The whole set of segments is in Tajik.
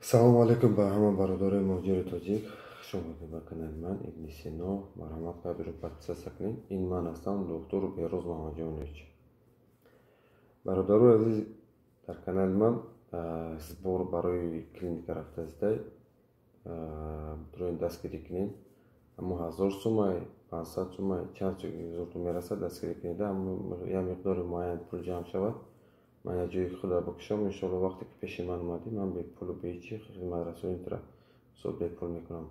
Салому алейкум ба ҳама бародарои муҳоҷири тоҷик. Хуш омадед ба канали ман Ибни Сино. Марҳамат кардро подписаться кунед. Ин ман ҳастам, доктор Беҳрӯз Муҳаммадҷонович. Бародарои азиз, дар канали ман сбор барои клиника рафтаиста. Битавонед дастгирӣ кунед. Ҳамо 1000 сумай, 500 сумай, чанд зуртон мерасад, дастгирӣ кунед. Як миқдори муайян пул ҷамъ шавад. Ман як ҷои худро бикушам, иншоалло вақте ки пеши ман омадӣ, ман бепулу беҳичи хизматрасониро мисол бепул мекунам.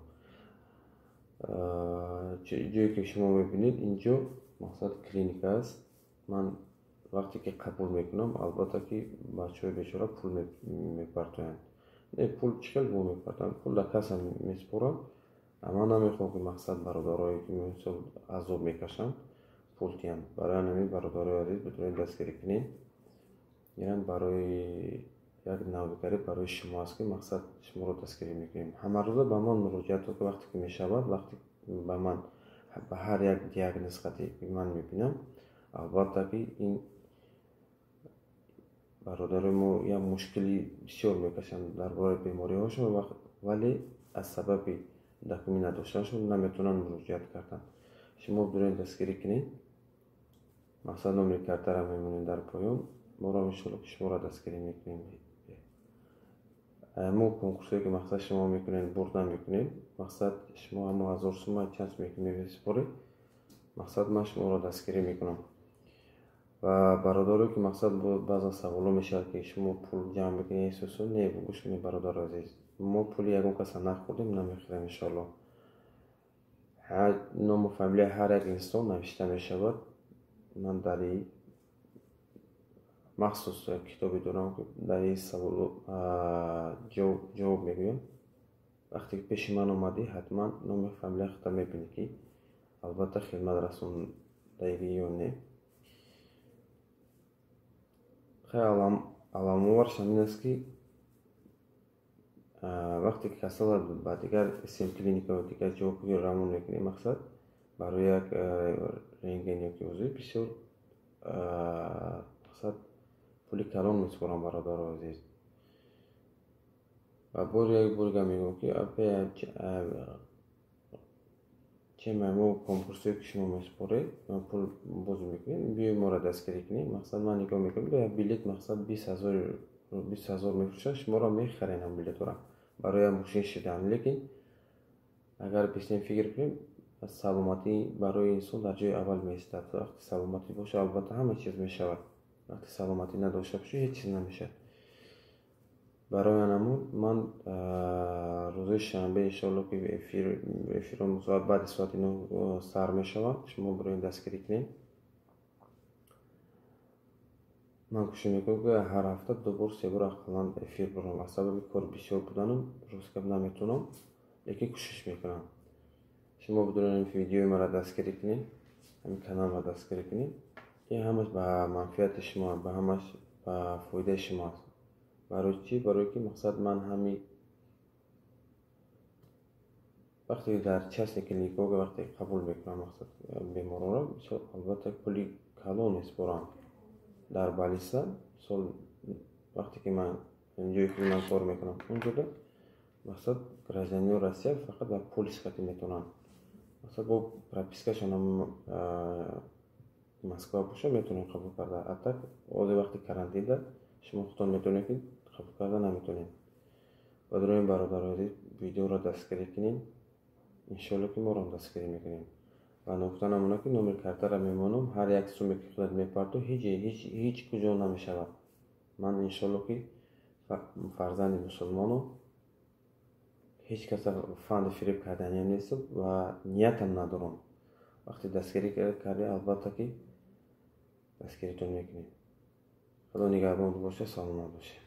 Ҷое ки шумо мебинед, инҷо мақсад клиника аст. Ман вақте ки қабул мекунам, албатта ки бачаҳои бечора пул мепартоянд. Не, пул чӣ хел бо мепартоянд? Пул дар касса месупорам. Ман намехоҳам, ки мақсад бародарое ки мисол азоб мекашанд, пул диҳанд. Барои ҳамин, бародарои азиз, битавонед дастгирӣ кунед. Инам барои як навигарӣ барои шумо аст, ки мақсад шуморо дастгирӣ мекунем. Ҳамарӯза ба ман муроҷиатҳо ки вақте ки мешавад, вақте ба ман ба ҳар як диагноз қати ман мебинам, албатта ки ин бародарои мо як мушкили бисёр мекашанд дар бораи бемориҳошон, вале аз сабаби документ надоштанашон наметавонанд муроҷиат кардан. Шумо битавонед дастгирӣ кунед. Мақсад номери картаро мемонед дар поён. Моро иншоалло ки шуморо дастгирӣ мекунем. Мо конкурсҳое ки мақсад шумо мекунед, бурд намекунем. Мақсад шумо ҳамо 1000 сума чанд суме ки месупоред, мақсад ман шуморо дастгирӣ мекунам. Ва бародарое ки мақсад баъзан саволҳо мешавад, ки шумо пул ҷамъ мекунед, эҳсосо не, гӯш кунед, бародари азиз. Мо пули ягон каса нахӯрдем, намехӯрем иншоалло. Ному фамилияи ҳар як инсон навишта мешавад. Ман дар махсус китобе дорам, ки дар ин саволо ҷавоб мегӯям. Вақте ки пеши ман омадӣ, ҳатман номи фамилияи худро мебинӣ, ки албатта хидмат расондаигӣ ё не. Хеле аламоварш ҳамин аст, ки вақте ки касала ба дигар см клиника ва дигар ҷо равон мекунӣ, мақсад барои як рентген ё ки УЗИ бисёр мақсад пули калон месупорам, бародари азиз. Ва бор як борга мегӯям, ки чем мо конкурсҳое ки шумо месупоред, пул бозӣ мекунед, биёед моро дастгирӣ кунед. Мақсад ман нигоҳ мекунам, як билет мақсад 20 000 мефурӯшад, шуморо мехарем ҳам билетҳоро барои як мошин шидан. Лекин агар бисем фикр кунем, саломатӣ барои инсон дар ҷои аввал меистад. Вақте саломатӣ бошад, албатта ҳама чиз мешавад. Вақте саломатӣ надошта бошӣ, ҳеҷ чиз намешавад. Барои анамун ман рӯзои шанбе иншоалло ки эфиром соат баъди соати 9 сар мешавад. Шумо бироед дастгирӣ кунед. Ман кӯшиш мекунам, ки ҳар ҳафта ду бор, се бор ақаллан эфир бирам. Аз сабаби кор бисёр буданам рост гап наметавонам, лекин кӯшиш мекунам. Шумо бидонед, видеои маро дастгирӣ кунед, ҳамин каналро дастгирӣ кунед. Ин ҳамаш ба манфиати шумо, ба ҳамаш ба фоидаи шумо аст. Барои чӣ? Барои ки мақсад ман ҳами вақте дар частный клиникаҳо вақте қабул мекунам мақсад беморонро, бисёр албатта пули калон месупорам. Дар Балиса, мисол вақте ки ман ҷое ки ман кор мекунам, унҷода мақсад гражданини Россия фақат ба полис қати метавонанд. Мақсад бо пропискашон Москва боша метавонем қабул карда. А так ҳозир вақти карантинда шумо худтон метавонед, ки қабул карда наметавонед. Бародарони бародарои азиз, видеоро дастгирӣ кунед. Иншоалло ки моро дастгирӣ мекунем. Ва нукта намона, ки номери картаро мемонам, ҳар як суме ки худат мепартоӣ, ҳеҷ куҷо намешавад. Ман иншоалло ки фарзанди мусулмонам, ҳеҷ каса фанди фиреб карданиам нестам ва ниятам надорам. Вақте дастгирӣ кардӣ, албатта ки дастгиритон мекунем. Худо нигаҳбон бошад, саломат бошед.